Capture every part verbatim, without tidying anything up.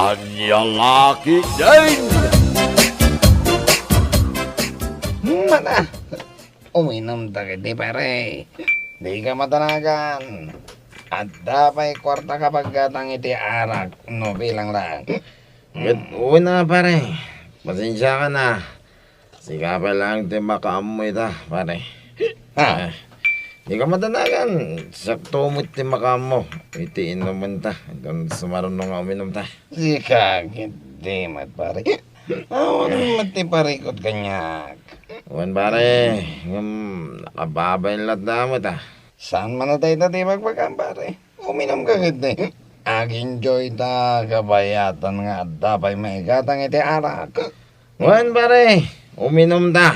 Ania la ketdin? Mana, uminum ta ketdi, pare. Dika matanagan. Adda pay kuarta ka paggatang iti arak no bilang lang. Ket wen a, pare. Pasensiakan a. Sika pay laeng ti makaammo ita, pare. Ah. Eh, dika matanagan. Siakto met ti makaammo iti inumenta. Ngem sumaruno nga uminumta. Sika ketdi met, pare. Awan met ti parikut kaniak. Wen, pare. Ngem nakababain latta met a. Saan man a dayta ti ibagbagam, pare? Uminumka ketdi. Ag-enjoyta, kabayatan nga adda pay maigatang iti arak. Wen, pare, uminumta.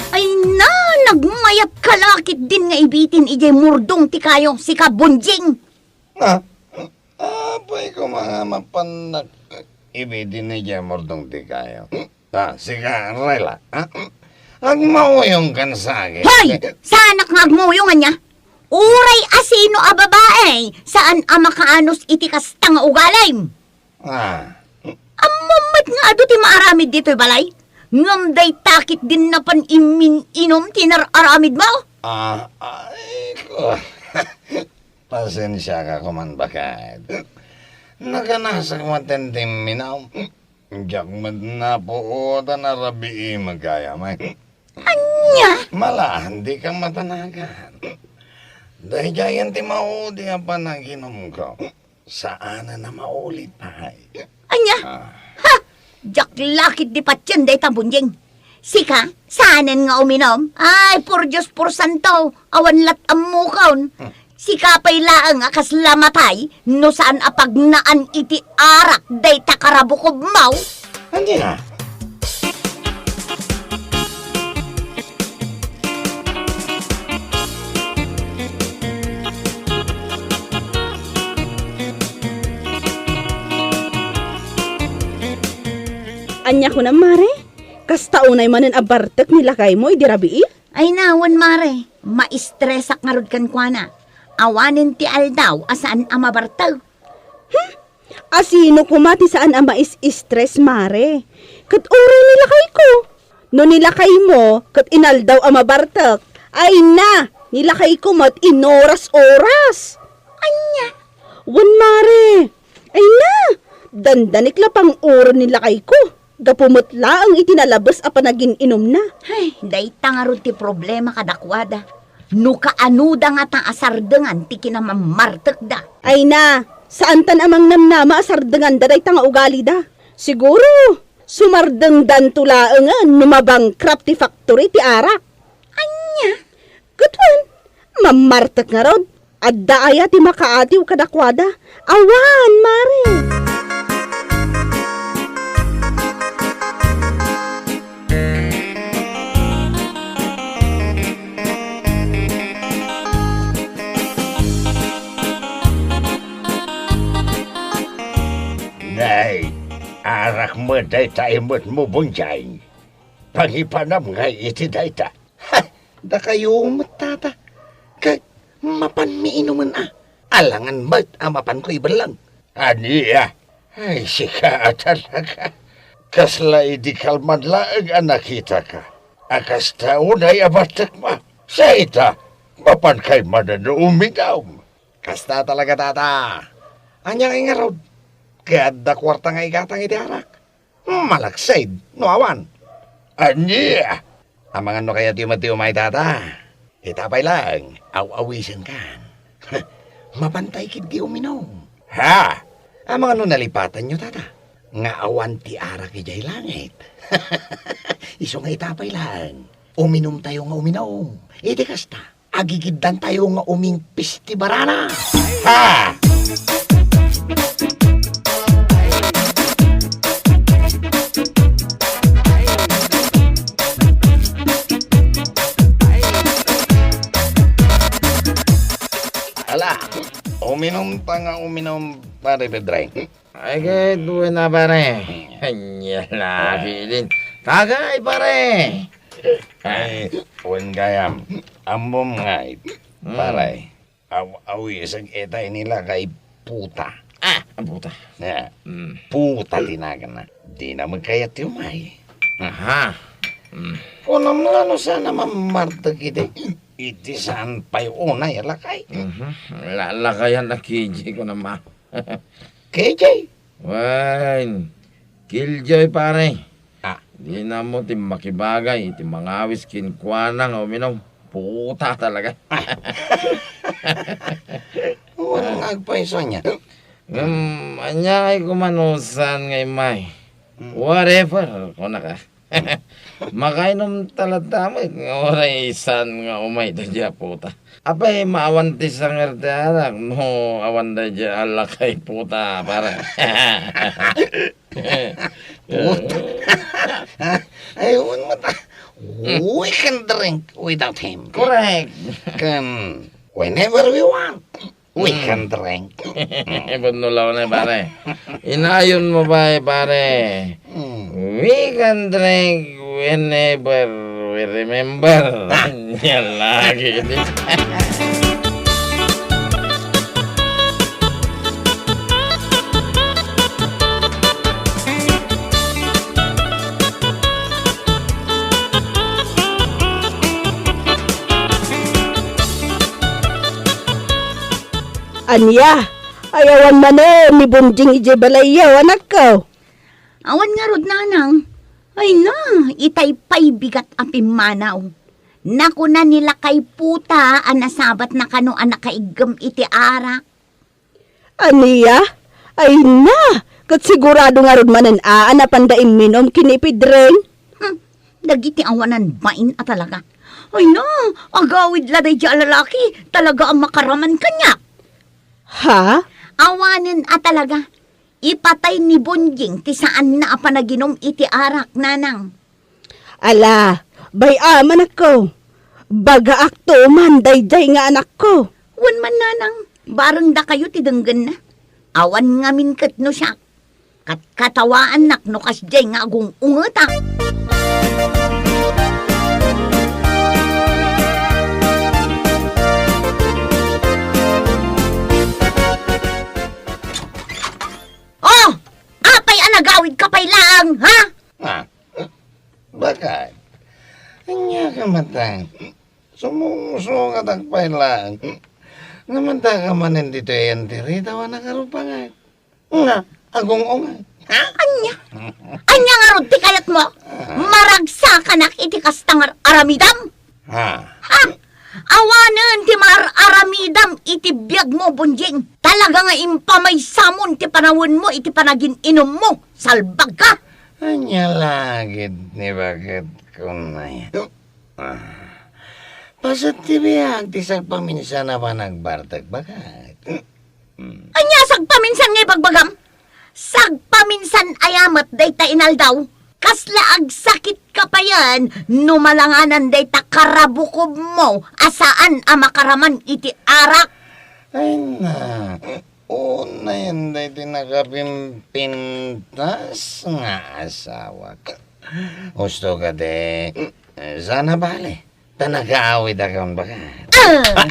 Ay na, nagmayat ka la ketdin nga ibitin idiay murdong ti kayo, sika Bonjing. Ah, apay koma nga mapannak ibitin idiay murdong ti kayo. Ah, sika, Rela, ah? Agmauyongkan sa akin. Hoy! Saanak nga agmuyong ania? Uray asino a babae, saan a makaanus iti kasta nga ugalim. Ah. Ammom met nga adu ti maaramid ditoy balay? Ngem dayta ketdin napan immin-inum ti nar-aramidmo? Ah, ay ko. Pasensiaka koman, baket. Nakanasak maten ti imminum. Diak met napuotan a rabii met gayam, ay. Ania? Mala, dika matanagan. Daydiayen ti maudi a panaginumko. Saanen a maulit pay. Ania? Ah. Ha! Diak la ketdi patien dayta, Bonjing. Sika, saanen nga uminum? Ay, por Dios, por santo, awan lat ammokon. Hmm. Sika pay laeng a kasla matay no saan a pagnaan iti arak dayta karabukobmo. Ania? Ania kunam, Mare? Kasta unay manen a bartek ni lakaymo idi rabii? Ay na, wen, Mare, maistresak ngarud kenkuana. Awanen ti aldaw a saan a mabartek. Hmm? Asino koma ti saan a mais-istres, Mare? Ket uray ni lakayko. No ni lakaymo ket inaldaw a mabartek, ay na, ni lakayko met inoras-oras. Ania? Wen, Mare. Ay na, dandanik la panguren ni lakayko. Gapu met laeng iti nalabes a panagin-inumna. Ay, dayta ngarud ti problema kadakuada. No kaanoda ngata a sardengan ti kinamammartekda. Ay na, saantan a mangnamnama a sardenganda dayta nga ugalida. Siguro, sumardengdanto laengen no mabankrupt ti factory ti arak. Ania? Ket wen, mammartek ngarud. Adda aya ti makaatiw kadakuada? Awan, Mare. Nay, arak met dayta imutmo, Bonjing. Pangipanam ngay iti dayta. Ha! Dakayo met, tata. Ket mapanmi inumen a. Alangan met a mapanko ibellang. Ania? Ay, sika a talaga. Kasla idi kalman laeng a nakitaka a kasta unay a bartekmo. Sa ita, mapankay manen uminum. Kasta talaga, tata. Ania ngay ngarud? Ket adda kuarta nga igatang iti arak. Malaksid no awan. Ania? Amangan no kayatyo met ti umay, tata. Ita pay laeng, aw-awisenkan. Mapantay ketdi uminum. Ha? Amangan no nalipatanyo, tata, nga awan ti arak idiay langit. Isu nga ita pay laeng, uminumtayo nga uminum. Iti kasta, agigiddantayo nga umingpis ti barana. Ha! Ala, uminumta nga uminum, Pare Pedring. Ay, ket wen a, pare. Ania la ketdin. Tagay, pare. Ay, wen gayam. Ammom ngay, Mm. pare. Aw-, awisag ita ini lakay puta. Ah, ang puta. Ya, Mm. puta ti naganna. Dina magkayat ti umay. Aha. Mm. Kunam nga no sana mammarteg iti, iti saan pay unay a lakay. Mhm. La-, lakayan a K J ko naman. K J? Wen, Killjoy, pare. Ah. Dina mo ti makibagay iti mangawis kenkuana nga uminum. Puta talaga. Wala nga agpayso niya. Ngem, ania ngay kuman no saan nga immay? Hmm. Whatever, kunaka. Makainum talaga met nga uray saan nga umay daydiay a puta. Apay, maawan ti sanger ti arak no awan daydiay a lakay puta, pare. Puta. Ay, un mata. We can drink without him. Correct. Can, whenever we want. We Mm. can drink. Ibon no law na, pare. Inayon mo ba, eh, pare? Mm. We can drink whenever we remember. Ah. Yan lagi. Ania? Ay, awan manen ni Bonjing idiay balayyo, anakko? Awan ngarud, nanang. Ay na, itay pay bigat a pimmanaw. Nakuna ni lakay puta a nasabatna kano a nakaiggem iti arak. Ania? Ay na, ket sigurado ngarud manen a, a napanda imminom ken ni Pedreng? Hmm, dagiti awanan bain a talaga. Ay na, agawid la daydiay a lalaki, talaga a makaraman kaniak. Ha? Awanen a talaga. Ipatay ni Bonjing ti saanna a panaginum iti arak, nanang. Ala, bay-am, anakko. Bagaakto man daydiay nga anakko. Wen man, nanang, bareng dakayo ti denggenna. Awan ngamin ket no siak. Katkatawaannak no kasdiay nga agung-ungetak. Oh! Apay a nagawidka pay laeng, ha? Ah, baket? Ania ka met? Sumungsungatak pay laeng. Namandaka manen ditoy antirita, wen a ngarud pay nga agung-unget. Ha? Ania? Ania ngarud ti kayatmo? Ah. Maragsakanak iti kasta nga ar-, aramidem? Ha? Ha? Awanen ti maar-aramidem iti biagmo, Bonjing. Talaga nga impamaysamon ti panawenmo iti panagin-inummo. Salbagka! Ania la ketdi, baket kunay? Ah. Paset ti biag ti sagpaminsan a panagbartek, baket. Hmm. Ania sagpaminsan nga ibagbagam? Sagpaminsan aya met dayta inaldaw? Kasla agsakitka payen no malanganan dayta karabukobmo a saan a makaraman iti arak? Ay na, unayen daytoy nakapimpintas nga asawak. Husto kadi, saan a bale. Ta nakaawidakon, baket. Ah!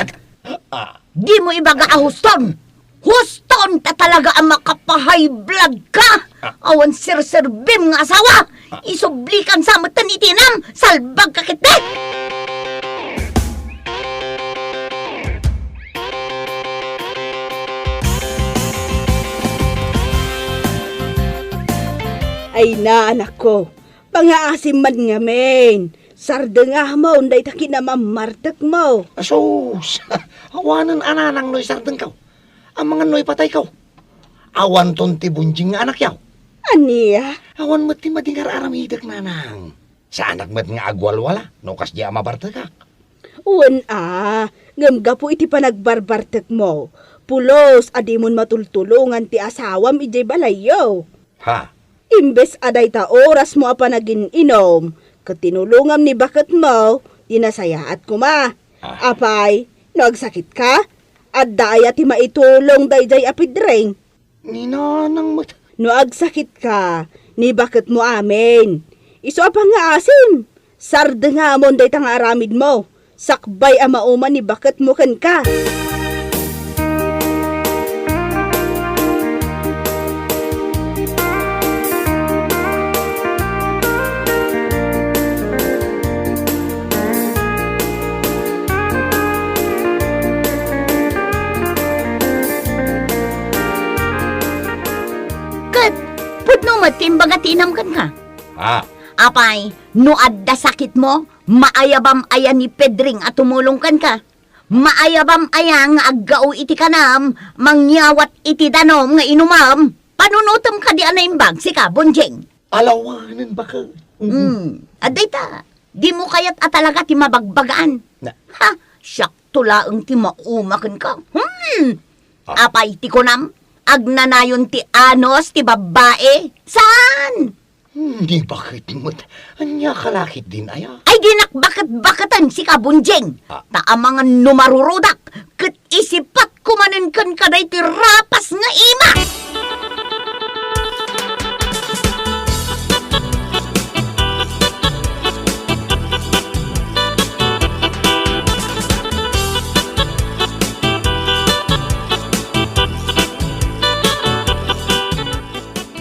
Ah. Dimo ibaga a huston! Huston ta talaga a makapahaybladka! Ah. Awan serserbim nga asawa! Ah. Isublikan sa metten iti inam! Salbagka ketdi! Ay na, anakko. Pangaasim man ngamin. Sardengamon dayta kinamammartekmo. Asus! Awanen a nanang no isardengko. Amangan no ipatayko. Awanton ti bunjing nga anakyo. Ania? Awan met ti madi nga ar-aramidek, nanang. Saanak met nga agwalwala no kasdiay a mabartekak. Wen a, ngem gapu iti panagbarbartekmo, pulos a dimon matultulongan ti asawam idiay balayyo. Ha? Imbes a dayta orasmo a panagin-inum, ket tinulongam ni baketmo, ti nasayaat koma. Ah. Apay, no agsakitka, adda aya ti maitulong daydiay a Pedring? Ni nanang met. No agsakitka, ni baketmo amin. Isu a pangngaasim, sardengamon dayta nga aramidmo. Sakbay a mauma ni baketmo kenka. Ket pudno met ti imbaga ti inam kenka. Ah. Apay, no adda sakitmo, maayabam aya ni Pedring a tumulong kenka? Maayabam aya nga aggao iti kanam, mangyawat iti danum nga inumam? Panunotem kadi a naimbag, sika, Bonjing? Alawanen, baka. Hmm, adda ita. Dimo kayat a talaga ti mabagbagaan. Na- Ha? Siakto laeng ti mauma kenka. Hmm! Ah. Apay ti kunam? Agnanayon ti anus ti babbai? Saan? Hmm, ni baketmo met. Ania ka lakit din, aya? Ay, dinak baket-baketen, sika, Bonjing. Ah. Ta amangan no marurudak, ket isipatko manen kenka daytoy rapas nga ima.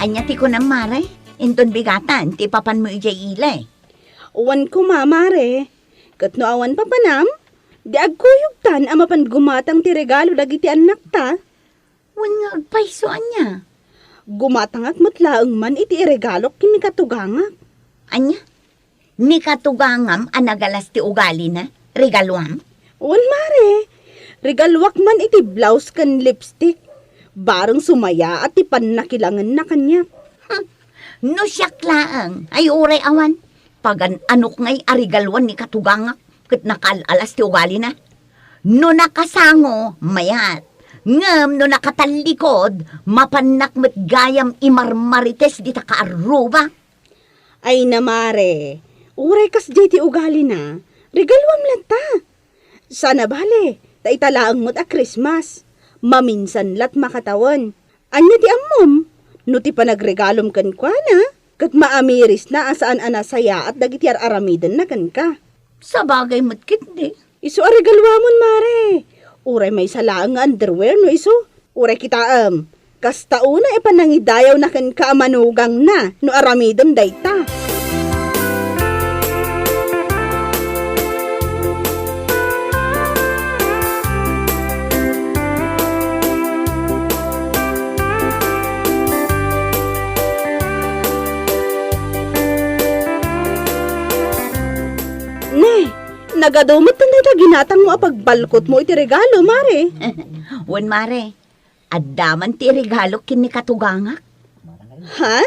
Ania ti kunam, mare? Inton bigatan ti papanmo idiay ili? Wen koma, mare. Ket no awan papanam, di agkuyogtan a mapan gumatang ti regalo dagiti annakta. Wen nga agpayso, ania? Gumatangak met laeng man iti iregalok ken ni katugangak. Ania? Ni katugangam a nagalas ti ugalina, regaluam? Wen, mare. Regaluak man iti blouse ken lipstick. Bareng sumayaat ti pannakilangenna kaniak. Hmm. No siak laeng, ay uray awan. Pagan-anok ngay a regaluan ni katugangak ket nakaal-alas ti ugalina. No nakasango, mayat. Ngem no nakatallikod, mapannak met gayam imarmarites dita kaarruba. Ay na, mare, uray kasdiay ti ugalina, regaluam latta. Saan a bale, ta ita laeng met a Christmas. Maminsan lat makatawen. Ania ti ammom? No ti panagregalom kenkuana, ket maamirisna a saan a nasayaat dagiti ar-aramidenna kenka. Sabagay met ketdi. Isu a regaluamon, mare. Uray maysa laeng nga underwear no isu. Uray kitaem. Kasta unay a panangidayawna kenka a manugangna no aramidem dayta. Ne, nagadu met dayta ginatangmo a pagbalkotmo iti regalo, mare. Wen, mare. Adda man ti regalo ken ni katugangak. Ha?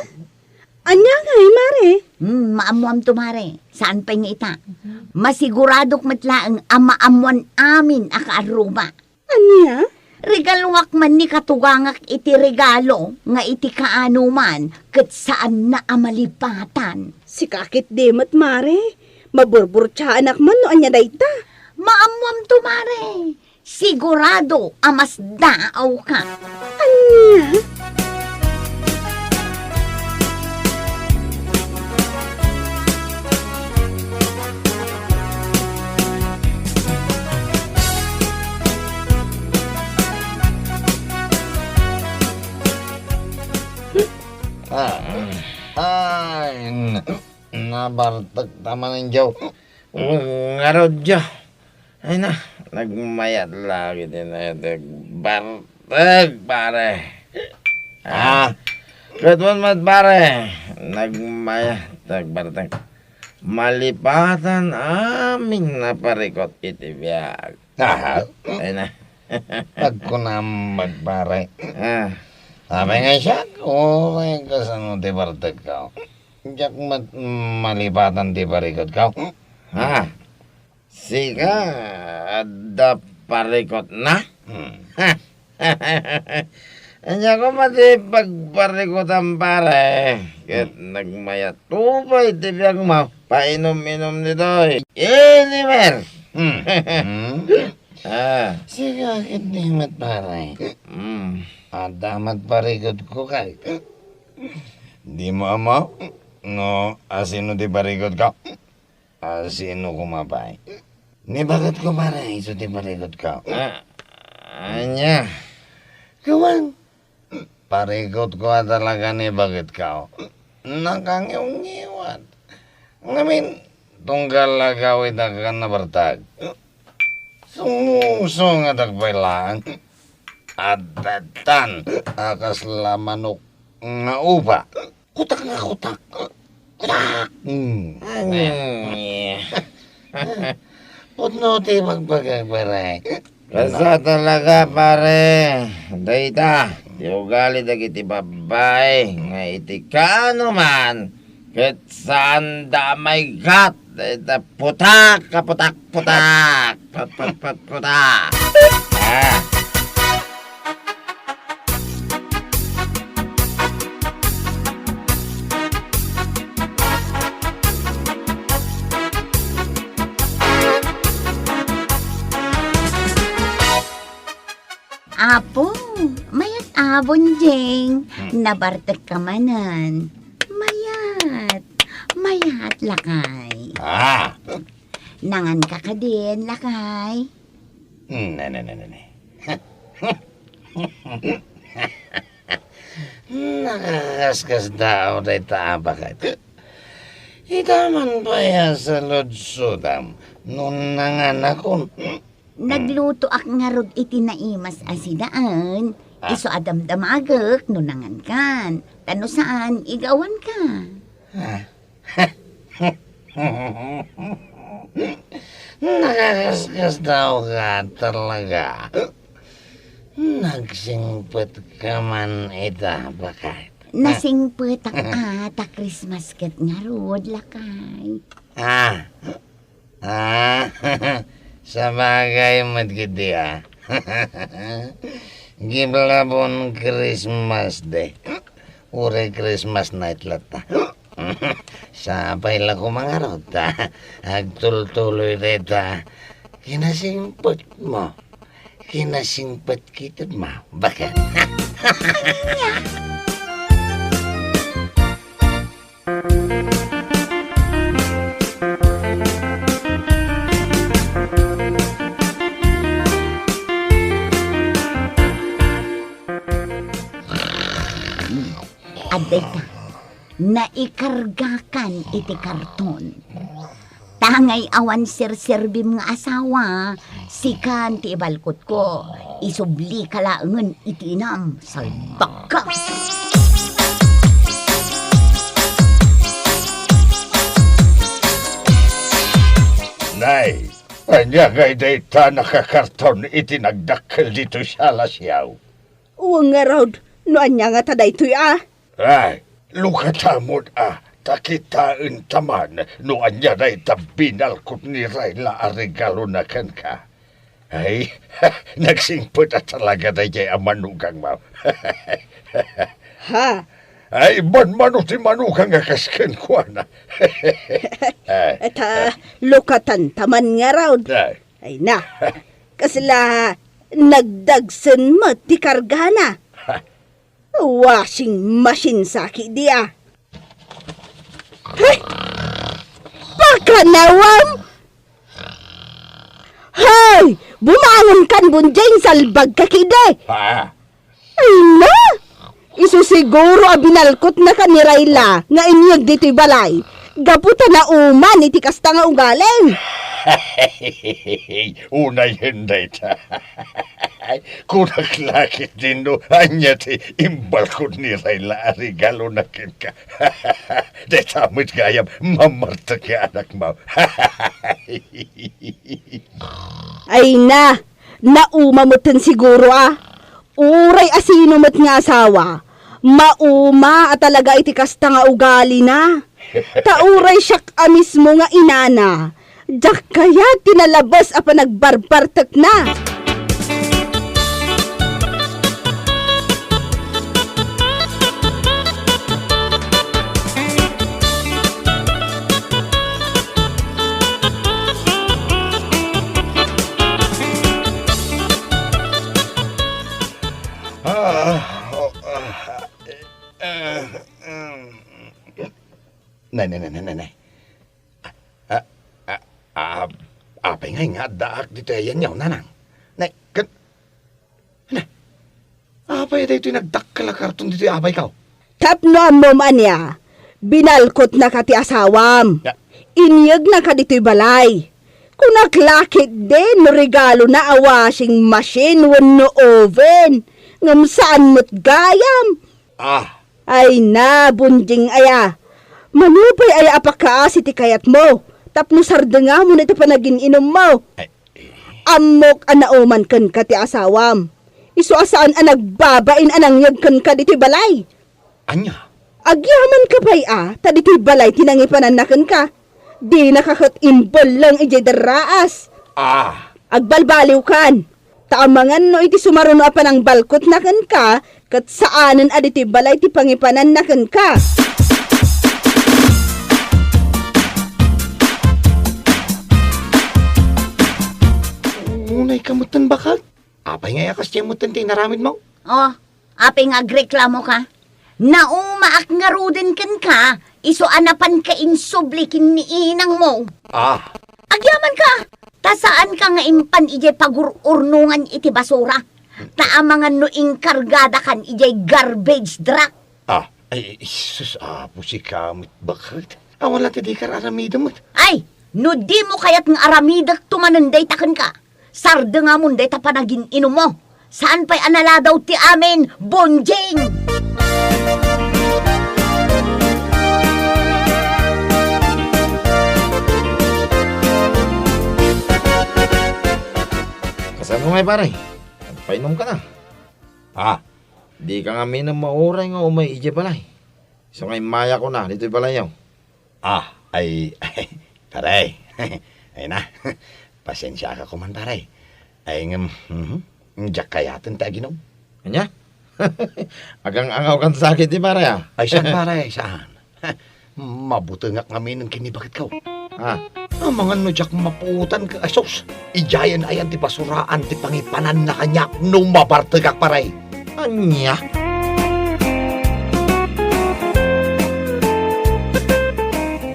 Ania ngay, mare? Hmm, maammoamto, mare. Saan pay nga ita. Masiguradok met laeng a maammoan amin a kaarruba. Ania? Regaluak man ni katugangak iti regalo nga iti kaanoman ket saanna a malipatan. Sika ketdi met, mare. Maburburtiaanak man no ania dayta. Maammoamto, mare. Sigurado a masdaawka. Ania? Ah, ay, n-, nabartek ta manen, Joe. Ngarud, Joe. Ay na, nagmayat la iti naitag bartek, pare. Ah, ket wen met, pare, nagmayat ti bartek. Malipatan amin a parikut iti biag. Aha. Ay na. Agkunam met, pare. Ah. Apay nga siak, uray kasano ti bartekko. Diak met malipatan ti parikutko. Ha? Sika, adda parikutna? Hmm. Ania koma ti pagparikutam, pare? Ket, hmm, nagmayat pay ti biagmo. Painum-inum ditoy. Inimer! Hmm. Hmm. Ah. Sika ketdi met, pare. Hmm. Adda met parikutko kay. Dimo ammo no asino ti parikutko? Asino koma pay? Ni baketko, pare, isu ti parikutko. Ah, ania? Kuman, parikutko a talaga ni baketko. Nakangiwngiwat. Ngamin, tunggal agawidak a nabartag. Sumusungadak pay laeng. Adda tan a kasla manok nga upa. Kutak nga kutak. Kutak! Hmm. Ania? Pudno ti bagbagak, pare. Kasta talaga, pare. Dayta, ti ugali dagiti babbai nga iti kaanoman ket saanda a maiggat. Dayta putak, putak, putak. Put, put, put, putak. Ah. Apo, mayat a, Bonjing. Hmm. Nabartekka manen. Mayat. Mayat, lakay. Ah. Nanganka kadin, lakay? Hmm, ne, ne, ne, ne, ne. Nakakaskasdaaw dayta a baket. Ita man pay a saludsodam no nanganakon. Naglutoak ngarud iti naimas a sidaan. Ah. Isu a damdamagek no nangankan. Ta no saan, igawanka. Ah. Nakakaskasdaaw ka talaga. Nagsingpet ka man ita, baket. Nasingpetak a ta Christmas ket ngarud, lakay. Ah. Ah. Sabagay met ketdi, ah. Giblabon Christmas Day. Uray Christmas night latta. Sapay la koma ngarud ta agtultuloy dayta kinasingpetmo. Kinasingpet kitadmo, baket. Adda ita, naikargakan iti karton. Tangay awan serserbim nga asawa, sikan ti ibalkotko. Isublika laengen iti inam, salbagka. Nay, ania ngay dayta nakakarton iti nagdakkel ditoy sala, siaw? Wen ngarud, no ania ngata daytoy a? Ay, lukatamon a, ta kitaenta man no ania dayta binalkot ni Rayla a regalona kenka. Ay, nagsingpet a talaga daydiay a manugangmo. Ha? Ay, manmano ti manugang a kas kenkuana. Ay, ta, lukatanta man ngarud. Ay. Ay na, kasla nagdagsen met ti kargana. Washing machine sa ketdi a. Hay! Pakanawam! Hay! Bumangonkan, Bonjing, salbagka ketdi! Ah. Ay na! Isu siguro a binalkotnaka ni Rayla nga inyeg ditoy balay. Gapu ta nauman iti kasta nga ugalim. Unayen dayta. Kunak la ketdin no ania ti imbalkot ni Rayla a regalona kenka. Dayta met gayam, mamartek nga anakmo. Ay na, nauma metten siguro a. Uray a sino met nga asawa, mauma a talaga iti kasta nga ugalina. Ta uray siak a mismo nga inana, diak kayat ti nalabes a panagbarbartekna. Ah, oh, ah, eh, eh, mm. Nay, nay, nay, nay, nay, nay. Ah, ah, ah, Apay ngay nga addaak ditoy a yaniaw, nanang? Nay, ken, na, apay daytoy nagdakkel a karton ditoy a bayko? Tapno ammom ania, binalkotnaka ti asawam. Ya. Inyegnaka ditoy balay. Kunak la ketdi no regalona a washing machine wenno oven, ngem saan met gayam. Ah. Ay na, Bonjing aya. Mano pay aya a pakaasi ti kayatmo, tapno sardengamon iti panagin-inummo. Ay, eh. Ammok a nauman kenka ti asawam. Isu a saan a nagbabain a nangyeg kenka ditoy balay. Ania? Agyamanka pay a, ta ditoy balay ti nangipananna kenka. Dinaka ket imbelleng idiay darraas. Ah. Agbalbaliwkan. Ta amangan no iti sumaruno a panangbalkotna kenka, ket saanen a ditoy balay ti pangipananna kenka. Unay ka metten, baket. Apay nga iyakas ti metten ti inaramidmo? Oh, apay nga agreklamoka? Naumaak ngaruden kenka, isu a napanka insubli ken ni inangmo. Ah. Agyamanka, ta saanka nga impan idiay pagur-urnongan iti basura. Ta amangan no inkargadakan idiay garbage truck. Ah, ay, sus, Apo, sika met, baket. Awan la ti dika aramidem met. Ay, no dimo kayat nga aramidekto manen dayta kenka, sardengamon dayta panagin-inummo. Saan pay a naladaw ti amin, Bonjing! Kasano ngay, pare? Nagpainumka na? Ah. Dika ngamin a mauray nga umay idiay balay. Isu nga immayakon ditoy balayyo. Ah, ay, pare. Ay na. Pasensiaka koman, pare. Ay, ngem, mhm, diak kayaten ti aginom. Ania? Agang-angawkan sa ketdi, pare, ah. Ay, saan, pare? Saan? Mabutengak ngamin ken ni baketko. Ah. Amangan no diak mapuotan ket, asus. Idiayen ayan ti basuraan ti pangipananna kaniak no mabartegak, pare. Ania?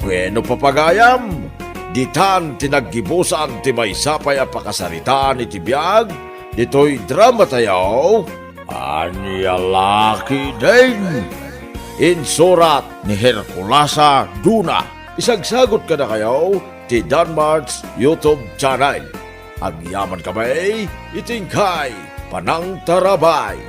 Bueno, papagayam, ditan ti naggibusan ti maysa pay a pakasaritaan iti biag ditoy dramatayo, Ania La Ketdin. Insurat ni Herculasa Duna. Isagsagut kadakayo ti Danmart's YouTube channel. Agyaman kami iti inkay panangtarabay.